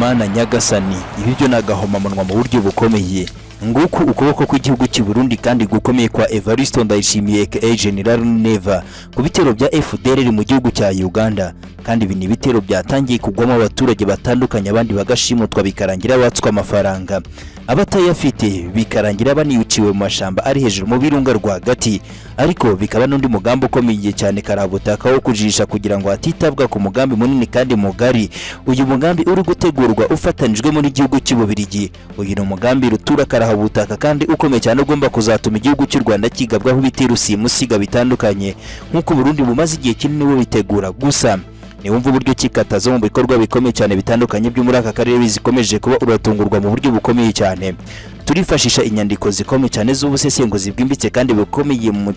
Mana nyagasani, ibi byo ni agahomamunwa mu buryo bukomeye. Nguku ukuboko kw'igihugu cy'u Burundi kandi gukomeye kwa Evariste Ndayishimiye aka General Neva ku bitero bya FDLR mu gihugu cya Uganda. Kandi ibi ni ibitero byatangiye kugwamo abaturage batandukanye, abandi bagashimutwa, bikarangira batswa amafaranga, abatayafite bikarangira baniciwe mu mashamba ari hejuru mu birunga rwagati. Ariko bikaba n'undi mugambi ukomeye cyane karabutaka wo kujijisha kugira ngo hatitabwa ku mugambi munini kandi mugari. Uyu mugambi uri gutegurwa ufatanijwemo n'igihugu cy'Ububiligi. Uyu ni umugambi rutura karahabutaka kandi ukomeye cyane, ugomba kuzatuma igihugu cy'u Rwanda kigabwaho ibitero simusiga bitandukanye, nk'uko Burundi bumaze igihe kinini bubitegura. Gusa niwumva uburyo kikatazo mu bikorwa bikomeye cyane bitandukanye byo muri aka karere zikomeje kuba, uratungurwa mu buryo bukomeye cyane. Turifashisha inyandiko zikomeye cyane z'ubusesenguzi bwimbitse kandi bukomeye mu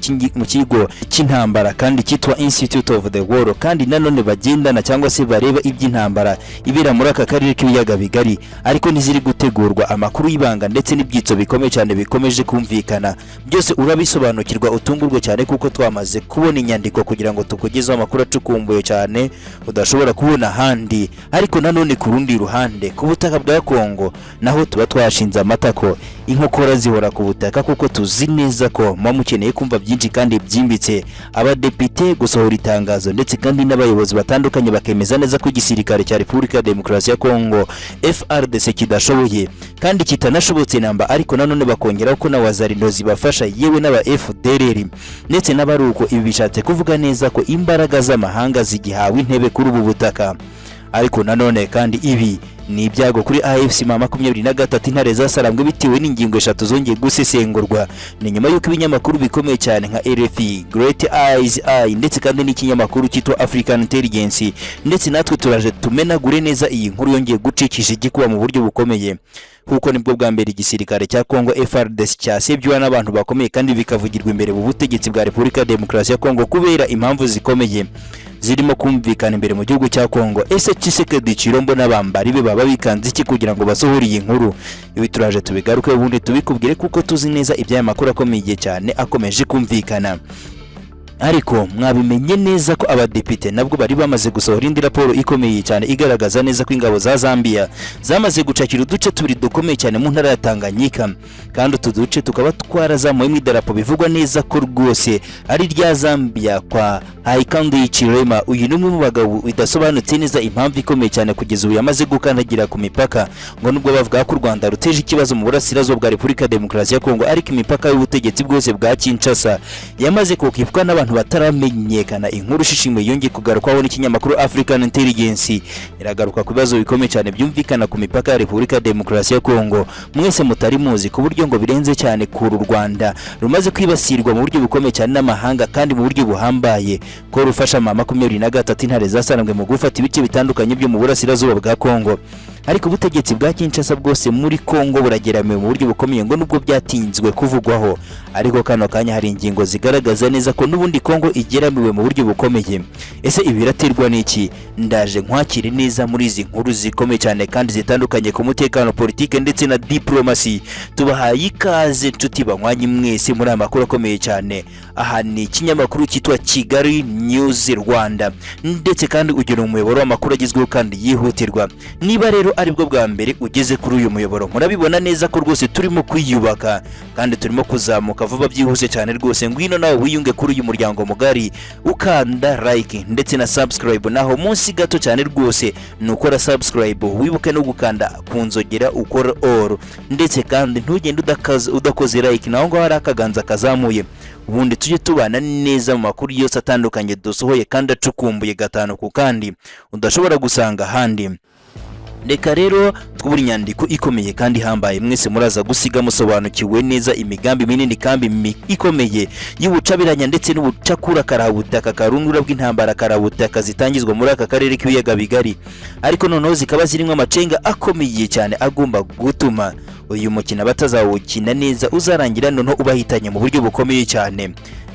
kigo cy'intambara kandi cyitwa Institute of the War, kandi nanone bagendana cyangwa se bareba iby'intambara ibera muri aka karere k'ibiyaga bigari, ariko n'iziri gutegurwa, amakuru y'ibanga ndetse n'ibyitso bikomeye cyane bikomeje kumvikana. Byose urabisobanukirwa utungurwe cyane, kuko twamaze kubona inyandiko kugira ngo tukugezeho amakuru acukumbuye cyane udashobora kubona ahandi. Ariko nanone ku rundi ruhande, ku butaka bwa Kongo naho tuba twashinze amatako, inkokora zihora ku butaka, kuko tuzi neza ko muba mukeneye kumva byinshi kandi byimbitse. Abadepite gusohora itangazo, ndetse kandi n'abayobozi batandukanye bakemeza neza ko igisirikare cya Repubulika ya Demokarasi ya Kongo, FARDC, kidashoboye kandi kitanashobotse namba. Ariko nanone bakongeraho ko na Wazalendo zibafasha, yewe n'aba FDLR ndetse n'abaruko. Ibi bishatse kuvuga neza ko imbaraga z'amahanga zigihawe intebe kuri ubu butaka. Ariko nanone kandi ibi ni ibyago kuri AFC M23, intare zasarambwe, bitewe n'ingingo eshatu zongeye gusesengurwa. Ni nyuma y'uko ibinyamakuru bikomeye cyane nka RFI, Great Eyes Eye, ndetse kandi n'ikinyamakuru cyitwa African Intelligence, ndetse natwe turaje tumenagure neza iyi nkuru yongeye gucikisha igikuba mu buryo bukomeye, kuko nibwo bwa mbere igisirikare cya Congo FARDC cyasebywa n'abantu bakomeye kandi bikavugirwa imbere mu butegetsi bwa Repubulika ya Demokarasi ya Congo, kubera impamvu zikomeye zirimo kumvikana imbere mu gihugu cya Congo. Ese Tshisekedi Chilombo n'abambari be baba bikanze iki kugira ngo basohore iyi nkuru? Ibi turaje tubigaruke ubundi tubikubwire, kuko tuzi neza iby'aya makuru akomeye cyane akomeje kumvikana. Ariko mwabimenye neza ko abadepite nabwo bari bamaze gusohora indi raporo ikomeye cyane igaragaza neza ko ingabo za Zambia zamaze gucakira uduce tubiri dukomeye cyane mu ntara ya Tanganyika, kandi utu duce tukaba twarazamuwemo idarapo bivugwa neza ko rwose ari irya Zambia kwa Hakainde Hichilema. Uyu ni umwe mu bagabo bidasobanutse neza impamvu ikomeye cyane kugeza ubu yamaze gukandagira ku mipaka, ngo nubwo bavuga ko u Rwanda ruteje ikibazo mu burasirazuba bwa Repubulika ya Demokarasi ya Kongo, ariko imipaka y'ubutegetsi bwose bwa Kinshasa yamaze kukipwa n'abantu bataramenyekana. Inkuru ishishimwe yongeye kugarukwaho n'ikinyamakuru African Intelligence iragaruka ku bibazo bikomeye cyane byumvikana ku mipaka ya Repubulika ya Demokarasi ya Kongo mwese mutari muzi, ku buryo ngo birenze cyane kuru Rwanda rumaze kwibasirwa mu buryo bukomeye cyane n'amahanga kandi mu buryo buhambaye, ko rufasha M23, intare zasarambwe, mu gufata ibice bitandukanye byo mu burasirazuba bwa Kongo. Ariko ubutegetsi bwa Kinshasa bwose muri Kongo burageramiwe mu buryo bukomeye, ngo nubwo byatinzwe kuvugwaho, ariko kano kanya hari ingingo zigaragaza neza ko n'ubundi Kongo igeramiwe mu buryo bukomeye. Ese ibi biraterwa n'iki? Ndaje nkwakire neza muri izi nkuru zikomeye cyane kandi zitandukanye ku mutekano, politike ndetse na diplomasi. Tubahaye ikaze, nshuti banywanyi mwese, muri aya makuru akomeye cyane. Aha ni ikinyamakuru cyitwa Kigali News Rwanda, ndetse kandi ugira umuyoboro w'amakuru agezweho kandi yihutirwa. Niba rero aribwo bwa mbere ugeze kuri uyu muyoboro, murabibona neza ko rwose turimo kwiyubaka kandi turimo kuzamuka vuba byihuse cyane rwose. Ngwino nawe wiyunge kuri uyu muryango mugari, ukanda like ndetse na subscribe. Naho munsi gato cyane rwose ni ukora subscribe, wibuke no gukanda ku nzogera, ukora all, ndetse kandi ntugende udakoze like. Naho ngaho hari akaganza kazamuye, ubundi tujye tubana neza mu makuru yose atandukanye dusohoye kandi acukumbuye gatanu ku kandi udashobora gusanga ahandi. Reka rero twubure inyandiko ikomeye kandi ihambaye, mwese muraza gusiga musobanukiwe neza imigambi minini kandi ikomeye y'ubucabiranya ndetse n'ubucakura karabutaka karundura bw'intambara karabutaka zitangizwa muri aka karere k'ibiyaga bigari, ariko noneho zikaba zirimo amacenga akomeye cyane agomba gutuma uyu mukino batazawukina neza uzarangira noneho ubahitanye mu buryo bukomeye cyane.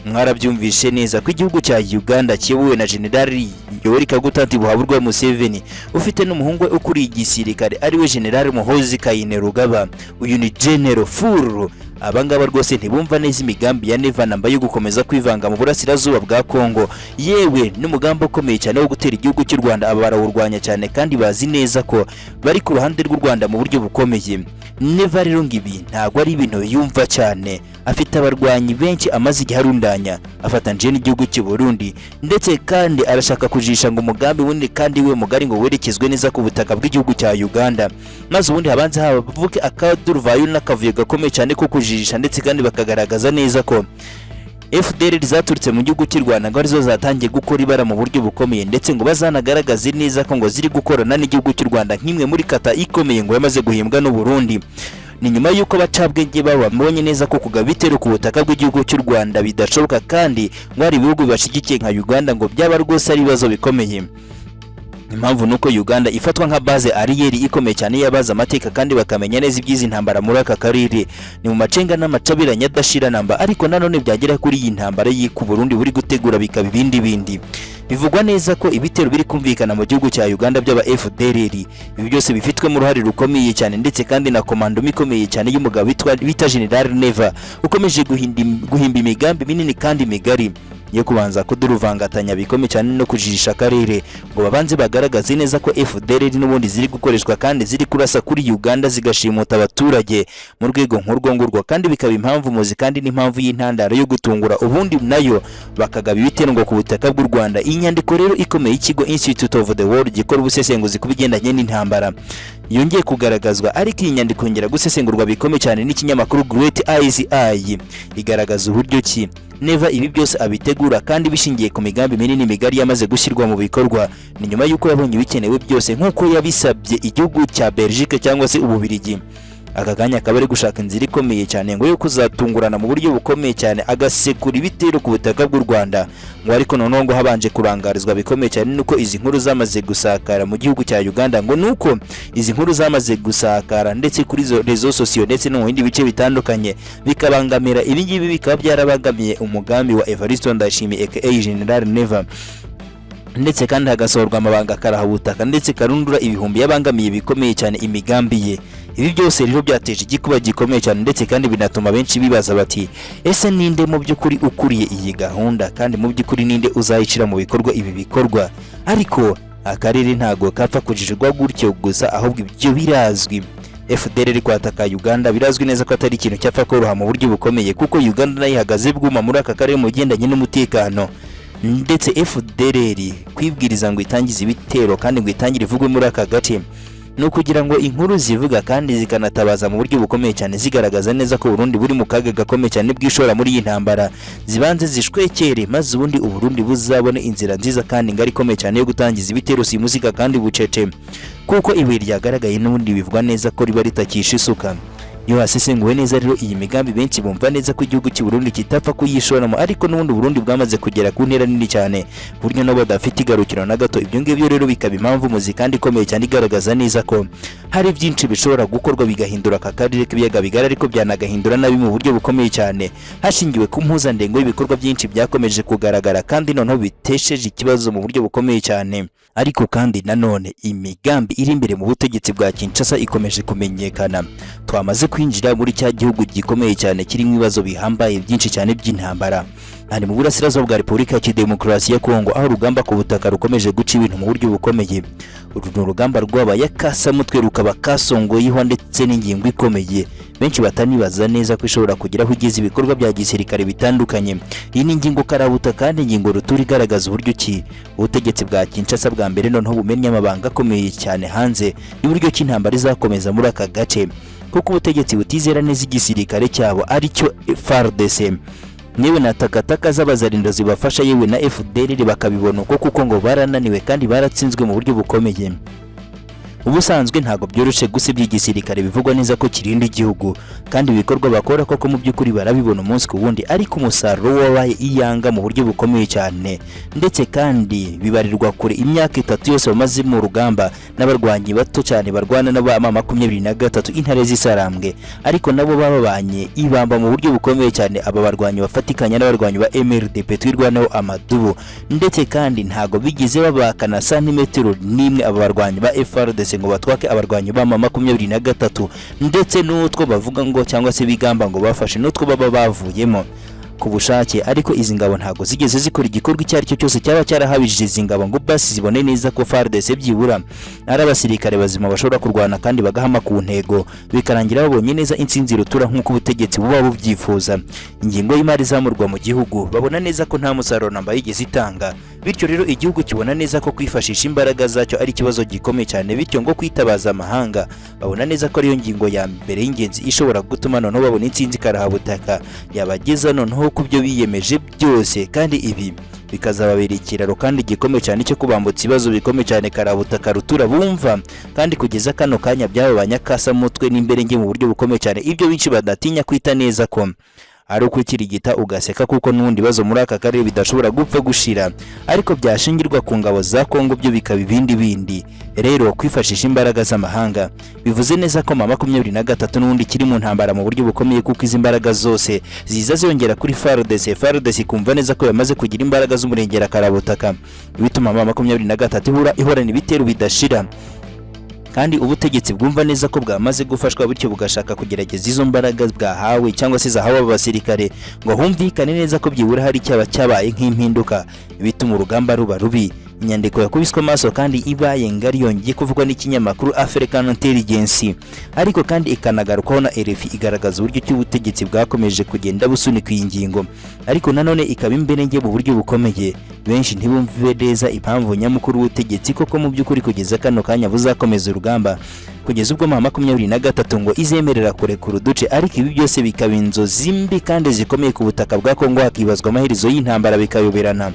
Mwarabyumvishe neza ko igihugu cya Uganda kiyobowe na Generali Yoweri Kaguta Tibuhaburwa Museveni, ufite n'umuhungu we ukuriye igisirikare, ariwe Generali Muhoozi Kainerugaba. Uyu ni General Full. Abangaba rwose ntibumva neza imigambi ya Neva namba yo gukomeza kwivanga mu burasirazuba bwa Kongo, yewe n'umugambi ukomeye cyane wo gutera igihugu cy'u Rwanda. Aba barawurwanya cyane kandi bazi neza ko bari ku ruhande rw'u Rwanda mu buryo bukomeye. Neva rero ngo ibi ntabwo ari ibintu yumva cyane. Afite abarwanyi benshi amaze igihe arundanya afatanyije n'igihugu cy'u Burundi, ndetse kandi arashaka kujisha ngo umugambi munini kandi we mugari ngo werekezwe neza ku butaka bw'igihugu cya Uganda, maze ubundi habanze havuke akaduruvayo n'akavuyo gakomeye cyane ko kujijisha, ndetse kandi bakagaragaza neza ko FDLR zaturutse mu gihugu cy'u Rwanda ngo arizo zatangiye gukora ibara mu buryo bukomeye, ndetse ngo bazanagaragaze neza ko ngo ziri gukorana n'igihugu cy'u Rwanda nk'imwe muri kata ikomeye ngo yamaze guhimbwa n'u Burundi. Ni nyuma y'uko abacabwenge babo bamubonye neza ko kugaba ibitero ku butaka bw'igihugu cy'u Rwanda bidashoboka, kandi ngo hari ibihugu bibashigikiye nka Uganda, ngo byaba rwose ari ibibazo bikomeye. Impamvu nuko Uganda ifatwa nka base arrière ikomeye cyane y'abazi amateka kandi bakamenya neza iby'izi ntambara muri aka karere. Ni mu macenga n'amacabiranya adashira namba, ariko nanone byagera kuri iyi ntambara y'uko Burundi buri gutegura bikaba ibindi bindi. Bivugwa neza ko ibitero biri kumvikana mu gihugu cya Uganda by'aba FDLR, ibi byose bifitwemo uruhare rukomeye cyane, ndetse kandi na komando ikomeye cyane y'umugabo bita General Neva, ukomeje guhimba imigambi minini kandi migari yo kubanza kuduruvangatanya bikomeye cyane no kujijisha akarere, ngo babanze bagaragaze neza ko FDLR n'ubundi ziri gukoreshwa kandi ziri kurasa kuri Uganda, zigashimuta abaturage mu rwego nk'urwo ngurwo, kandi bikaba impamvu muzi kandi n'impamvu y'intandaro yo gutungura ubundi nayo bakagaba ibitero ngo ku butaka bw'u Rwanda. Iyi nyandiko rero ikomeye y'ikigo Institute of the World gikora ubusesenguzi ku bigendanye n'intambara yongeye kugaragazwa, ariko iyi nyandiko yongera gusesengurwa bikomeye cyane n'ikinyamakuru Great Eyes Eye, igaragaza uburyo ki Neva ibi byose abitegura kandi bishingiye ku migambi minini migari yamaze gushyirwa mu bikorwa. Ni nyuma y'uko yabonye ibikenewe byose nk'uko yabisabye igihugu cya Belgique cyangwa se Ububirigi. Aka kanya akaba ari gushaka inzira ikomeye cyane ngo yo kuzatungurana mu buryo bukomeye cyane, agasekura ibitero ku butaka bw'u Rwanda, ngo ariko noneho ngo habanje kurangarizwa bikomeye cyane nuko izi nkuru zamaze gusakara mu gihugu cya Uganda, ngo nuko izi nkuru zamaze gusakara ndetse kuri izo réseaux sociaux ndetse no mu bindi bice bitandukanye, bikabangamira ibi ngibi, bikaba byarabangamiye umugambi wa Evariste Ndayishimiye aka General Neva, ndetse kandi hagasohorwa amabanga karahabutaka ndetse karundura ibihumbi yabangamiye bikomeye cyane imigambi ye. Ibi byose rero byateje igikuba gikomeye cyane, ndetse kandi binatuma benshi bibaza bati: "Ese ninde mu by'ukuri ukuriye iyi gahunda, kandi mu by'ukuri ninde uzayishyira mu bikorwa ibi bikorwa?" Ariko akarere ntago kapfa kujijirwa gutyo gusa, ahubwo ibyo birazwi. FDLR kwataka Uganda birazwi neza ko atari ikintu cyapfa koroha mu buryo bukomeye, kuko Uganda nayo ihagaze bwuma muri aka karere mu bigendanye n'umutekano, ndetse FDLR kwibwiriza ngo itangize ibitero kandi ngo itangire ivugwe muri aka gace ni ukugira ngo inkuru zivuga kandi zikanatabaza mu buryo bukomeye cyane, zigaragaza neza ko Burundi buri mu kaga gakomeye cyane bwishora muri iyi ntambara, zibanze zishwekere, maze ubundi Uburundi buzabone inzira nziza kandi ngari ikomeye cyane yo gutangiza ibitero simusiga kandi bucece, kuko ibuye ryagaragaye n'ubundi bivugwa neza ko riba ritakisha isuka. Iyo hasesenguwe neza rero iyi migambi, benshi bumva neza ko igihugu cy'u Burundi kitapfa kuyishoramo, ariko n'ubundi Burundi bwamaze kugera ku ntera nini cyane ku buryo nabo badafite igarukiro na gato. Ibyo ngibyo rero bikaba impamvu muzi kandi ikomeye cyane igaragaza neza ko hari byinshi bishobora gukorwa bigahindura aka karere k'ibiyaga bigari, ariko byanagahindura nabi mu buryo bukomeye cyane, hashingiwe ku mpuzandengo y'ibikorwa byinshi byakomeje kugaragara kandi noneho bitesheje ikibazo mu buryo bukomeye cyane. Ariko kandi nanone imigambi iri imbere mu butegetsi bwa Kinshasa ikomeje kumenyekana. Twamaze kwinjira muri cya gihugu gikomeye cyane kirimo ibibazo bihambaye byinshi cyane by'intambara. Hari mu burasirazuba bwa Repubulika ya Kidemokarasi ya Kongo, aho urugamba ku butaka rukomeje guca ibintu mu buryo bukomeye. Uru ni urugamba rwabaye akasamutwe, rukaba kasongoyeho ndetse n'ingingo ikomeye benshi batanibaza neza ko ishobora kugira aho igeza ibikorwa bya gisirikare bitandukanye. Iyi ni ingingo karabuta kandi ingingo rutura igaragaza uburyo ki ubutegetsi bwa Kinshasa bwa mbere noneho bumennye amabanga akomeye cyane hanze y'uburyo ki intambara izakomeza muri aka gace, kuko ubutegetsi butizera neza igisirikare cyabo aricyo FARDC, yewe na takataka z'abazarindo zibafasha, yewe na FDLR bakabibona uko, kuko ngo barananiwe kandi baratsinzwe mu buryo bukomeye. Ubusanzwe ntabwo byoroshye gusebya igisirikare bivugwa neza ko kirinda igihugu, kandi ibikorwa bakora koko mu by'ukuri barabibona umunsi ku wundi, ariko umusaruro wabaye iyanga mu buryo bukomeye cyane, ndetse kandi bibarirwa kure imyaka 3 yose bamaze mu rugamba n'abarwanyi bato cyane barwana n'aba M23, intare z'isarambwe, ariko nabo bababanye ibamba mu buryo bukomeye cyane. Aba barwanyi bafatikanya n'abarwanyi ba MRDP Twirwaneho amadubu, ndetse kandi ntago bigeze babakana santimetero n'imwe aba barwanyi ba FARDC. FARDC ngo batwake abarwanyi ba M23, ndetse n'utwo bavuga ngo cyangwa se bigamba ngo bafashe n'utwo baba bavuyemo ku bushake. Ariko izi ngabo ntabwo zigeze zikora igikorwa icyo ari cyo cyose cyaba cyarahabije izi ngabo ngo basi zibone neza ko FARDC byibura ari abasirikare bazima bashobora kurwana kandi bagahama ku ntego, bikarangira babonye neza intsinzi rutura nk'uko ubutegetsi buba bubyifuza. Ingingo y'imari izamurwa mu gihugu babona neza ko nta musaruro namba yigeze itanga. Bityo rero igihugu kibona neza ko kwifashisha imbaraga zacyo ari ikibazo gikomeye cyane, bityo ngo kwitabaza amahanga babona neza ko ariyo ngingo ya mbere y'ingenzi ishobora gutuma noneho babona intsinzi karahabutaka yabageza noneho ku byo biyemeje byose, kandi ibi bikazababera ikiraro kandi gikomeye cyane cyo kubambutsa ibibazo bikomeye cyane karabutaka rutura bumva. Kandi kugeza kano kanya byababanye akasamutwe n'imberenge mu buryo bukomeye cyane, ibyo benshi badatinya kwita neza ko ari ukwikirigita ugaseka, kuko n'ubundi bibazo muri aka karere bidashobora gupfa gushira, ariko byashingirwa ku ngabo za Kongo byo bikaba ibindi bindi. Rero kwifashisha imbaraga z'amahanga bivuze neza ko M23 n'ubundi kiri mu ntambara mu buryo bukomeye, kuko izi mbaraga zose ziza ziyongera kuri FARDC. FARDC ikumva neza ko yamaze kugira imbaraga z'umurengera karabutaka, bituma M23 ihura ihorana ibitero bidashira, kandi ubutegetsi bwumva neza ko bwamaze gufashwa, bityo bugashaka kugerageza izo mbaraga bwahawe cyangwa se zahawe abo basirikare ngo humvikane neza ko byibura hari icyaba cyabaye nk'impinduka, bituma urugamba ruba rubi. Inyandiko yakubiswe amaso kandi ibaye ngari yongeye kuvugwa n'ikinyamakuru African Intelligence, ariko kandi ikanagarukwaho na RFI, igaragaza uburyo ki ubutegetsi bwakomeje kugenda busunika iyi ngingo, ariko nanone ikaba imberenge mu buryo bukomeye. Benshi ntibumve neza impamvu nyamukuru ubutegetsi koko mu by'ukuri kugeza kano kanya buzakomeza urugamba kugeza ubwo M23 ngo izemerera kurekura uduce, ariko ibi byose bikaba inzozi mbi kandi zikomeye ku butaka bwa Kongo, hakibazwa amaherezo y'intambara bikayoberana.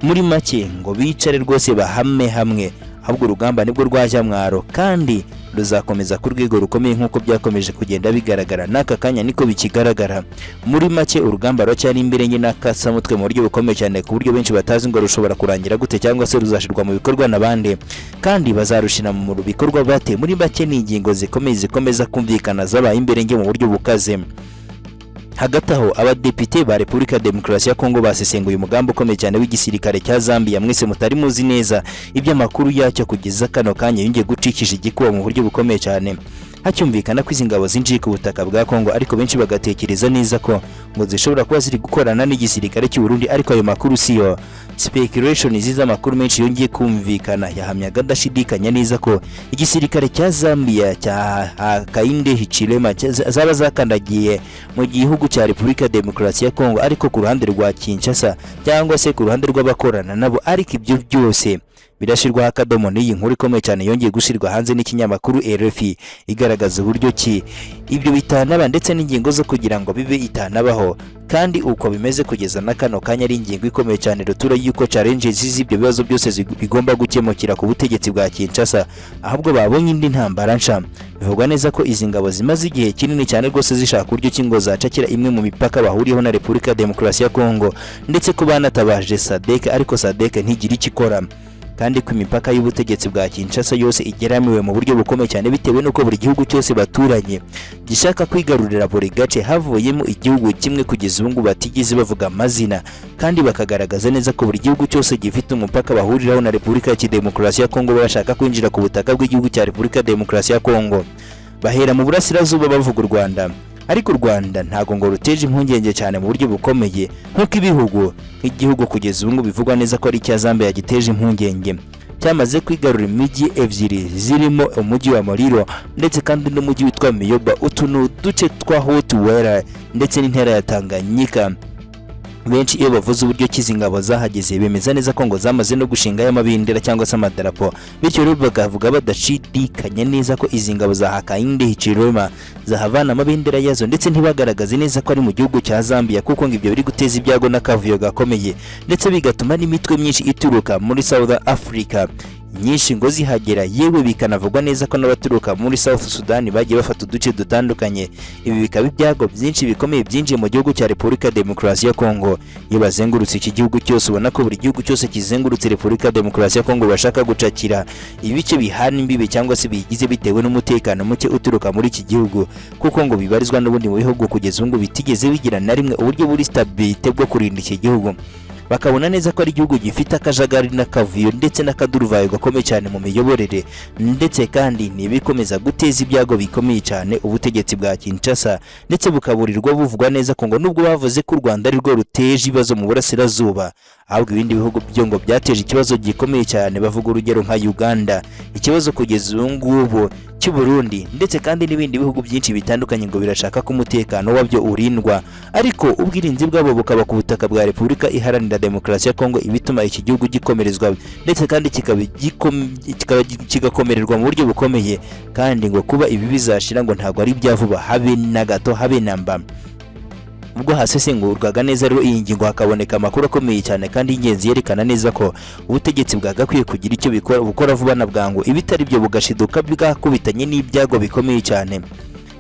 Muri make ngo bicare rwose bahame hamwe, ahubwo urugamba nibwo rwajya mwaro kandi ruzakomeza ku rwego rukomeye nk'uko byakomeje kugenda bigaragara n'aka kanya niko bikigaragara. Muri make urugamba ruracyari imbere nye n'akasamutwe mu buryo bukomeye cyane, ku buryo benshi batazi ngo rushobora kurangira gute cyangwa se ruzashirwa mu bikorwa n'abandi kandi bazarushira mu bikorwa bate. Muri make ni ingingo zikomeye zikomeza kumvikana zabaye imbere nge mu buryo bukaze. Hagati aho, abadepite ba Repubulika ya Demokarasi ya Kongo basesenguye umugambi ukomeye cyane w'igisirikare cya Zambia mwese mutari muzi neza iby'amakuru yacyo. Kugeza kano kanya yongeye gucikisha igikuba mu buryo bukomeye cyane, hacyumvikana ko izi ngabo zinjiye ku butaka bwa Kongo, ariko benshi bagatekereza neza ko ngo zishobora kuba ziri gukorana n'igisirikare cy'u Burundi, ariko ayo makuru siyo. Speculation z'amakuru menshi yongeye kumvikana yahamyaga adashidikanya neza ko igisirikare cya Zambia cya Hakainde Hichilema zaba zakandagiye mu gihugu cya Repubulika ya Demokarasi ya Kongo, ariko ku ruhande rwa Kinshasa cyangwa se ku ruhande rw'abakorana nabo. Ariko ibyo byose birashyirwaho akadomo n'iyi nkuru ikomeye cyane yongeye gushyirwa hanze n'ikinyamakuru RFI, igaragaza uburyo ki ibyo bitanaba ndetse n'ingingo zo kugira ngo bibe itanabaho, kandi uko bimeze kugeza na kano kanya ari ingingo ikomeye cyane rutura y'uko challenges z'ibyo bibazo byose bigomba gukemukira ku butegetsi bwa Kinshasa, ahubwo babonye indi ntambara nsha. Bivugwa neza ko izi ngabo zimaze igihe kinini cyane rwose zishaka uburyo ki ngo zacakira imwe mu mipaka bahuriyeho na Repubulika ya Demokarasi ya Kongo, ndetse ko banatabaje SADC, ariko SADC ntigire icyo ikora, kandi ko imipaka y'ubutegetsi bwa Kinshasa yose igeramiwe mu buryo bukomeye cyane, bitewe n'uko buri gihugu cyose baturanye gishaka kwigarurira buri gace havuyemo igihugu kimwe kugeza ubu ngubu batigeze bavuga amazina, kandi bakagaragaza neza ko buri gihugu cyose gifite umupaka bahuriraho na Repubulika ya Demokarasi ya Kongo bashaka kwinjira ku butaka bw'igihugu cya Repubulika ya Demokarasi ya Kongo. Bahera mu burasirazuba bavuga u Rwanda, ariko u Rwanda ntago ngo ruteje impungenge cyane mu buryo bukomeye nk'uko ibihugu nk'igihugu kugeza ubu ngubu bivugwa neza ko ari icya Zambia giteje impungenge, cyamaze kwigarura imijyi ebyiri zirimo umujyi wa Moliro ndetse kandi n'umujyi witwa Miyoba. Utu ni uduce twa Haut-Uele ndetse n'intera ya Tanganyika. Benshi iyo bavuze uburyo ki izi ngabo zahageze, bemeza neza ko ngo zamaze no gushinga amabendera cyangwa se amadarapo. Bityo rero bakavuga badashidikanya neza ko izi ngabo za Hakainde Hichilema zahavana amabendera yazo, ndetse ntibagaragaze neza ko ari mu gihugu cya Zambia, kuko ngo ibyo biri guteza ibyago n'akavuyo gakomeye, ndetse bigatuma n'imitwe myinshi ituruka muri South Africa nyinshi ngo zihagera, yewe bikanavugwa neza ko n'abaturuka muri South Sudan bagiye bafata uduce dutandukanye. Ibi bikaba ibyago byinshi bikomeye byinjiye mu gihugu cya Repubulika ya Demokarasi ya Kongo. Iyo bazengurutse iki gihugu cyose, ubona ko buri gihugu cyose kizengurutse Repubulika ya Demokarasi ya Kongo bashaka gucakira ibice bihana imbibe cyangwa se biyigize, bitewe n'umutekano muke uturuka muri iki gihugu, kuko ngo bibarizwa n'ubundi mu bihugu kugeza ubu ngubu bitigeze bigira na rimwe uburyo buri stabilité bwo kurinda iki gihugu. Bakabona neza ko ari igihugu gifite akajagari n'akavuyo ndetse n'akaduruvayo gakomeye cyane mu miyoborere, ndetse kandi ntibikomeza guteza ibyago bikomeye cyane ubutegetsi bwa Kinshasa, ndetse bukaburirwa buvugwa neza ko ngo nubwo bavuze ko u Rwanda ari rwo ruteje ibibazo mu burasirazuba, ahubwo ibindi bihugu byo ngo byateje ikibazo gikomeye cyane. Bavuga urugero nka Uganda, ikibazo kugeza ubu ngubu cy'u Burundi, ndetse kandi n'ibindi bihugu byinshi bitandukanye ngo birashaka ko umutekano wabyo urindwa, ariko ubwirinzi bwabo bukaba ku butaka bwa Repubulika Iharanira Demokarasi ya Kongo, ibituma iki gihugu gikomerezwa ndetse kandi kikaba kigakomererwa mu buryo bukomeye. Kandi ngo kuba ibi bizashira ngo ntabwo ari ibya vuba, habe na gato, habe na mba. Ubwo hasesengurwaga neza rero iyi ngingo, hakaboneka amakuru akomeye cyane kandi y'ingenzi yerekana neza ko ubutegetsi bwagakwiye kugira icyo bikora bukora vuba na bwangu, ibitari byo bugashiduka bwakubitanye n'ibyago bikomeye cyane.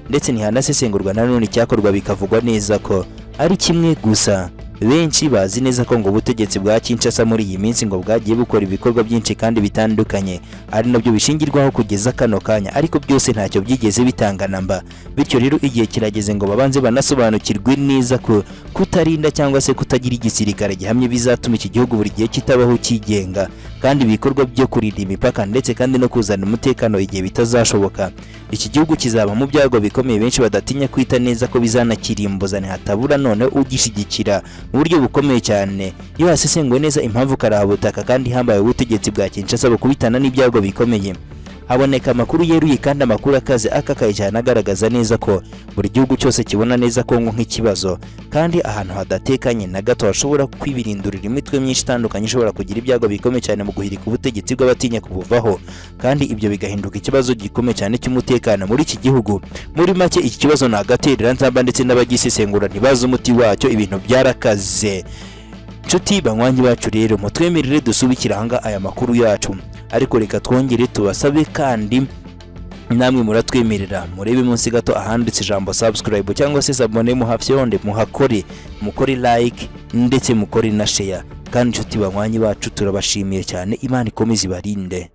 Ndetse ntihanasesengurwa nanone icyakorwa, bikavugwa neza ko ari kimwe gusa. Benshi bazi neza ko ngo ubutegetsi bwa Kinshasa muri iyi minsi ngo bwagiye bukora ibikorwa byinshi kandi bitandukanye, ari nabyo bishingirwaho kugeza kano kanya, ariko byose ntacyo byigeze bitanga na mba. Bityo rero igihe kirageze ngo babanze banasobanukirwe neza ko kutarinda cyangwa se kutagira igisirikare gihamye bizatuma iki gihugu buri gihe kitabaho kigenga, kandi ibikorwa byo kurinda imipaka ndetse kandi no kuzana umutekano igihe bitazashoboka, iki gihugu kizaba mu byago bikomeye benshi badatinya kwita neza ko bizanakirimbuza ntihatabura none ugishyigikira mu buryo bukomeye cyane. Iyo hasesenguwe neza impamvu karahabutaka kandi ihambaye ubutegetsi bwa Kinshasa bukubitana n'ibyago bikomeye, haboneka amakuru yeruye kandi amakuru akaze akakaye cyane agaragaza neza ko buri gihugu cyose kibona neza Kongo nk'ikibazo, kandi ahantu hadatekanye na gato hashobora kwibirindurira imitwe myinshi itandukanye ishobora kugira ibyago bikomeye cyane mu guhirika ubutegetsi bw'abatinya kubuvaho, kandi ibyo bigahinduka ikibazo gikomeye cyane cy'umutekano muri iki gihugu. Muri make, iki kibazo ni agatereranzamba, ndetse n'abagisesengura ntibazi umuti wacyo. Ibintu byarakaze. Nshuti banywanyi bacu rero, mutwemerere dusubikire ahanga aya makuru yacu, ariko reka twongere tubasabe, kandi namwe muratwemerera, murebe munsi gato ahanditse ijambo subscribe cyangwa se s'abonner, muhafyonde, muhakore, mukore like ndetse mukore na share. Kandi inshuti banywanyi bacu, turabashimiye cyane. Imana ikomeze ibarinde.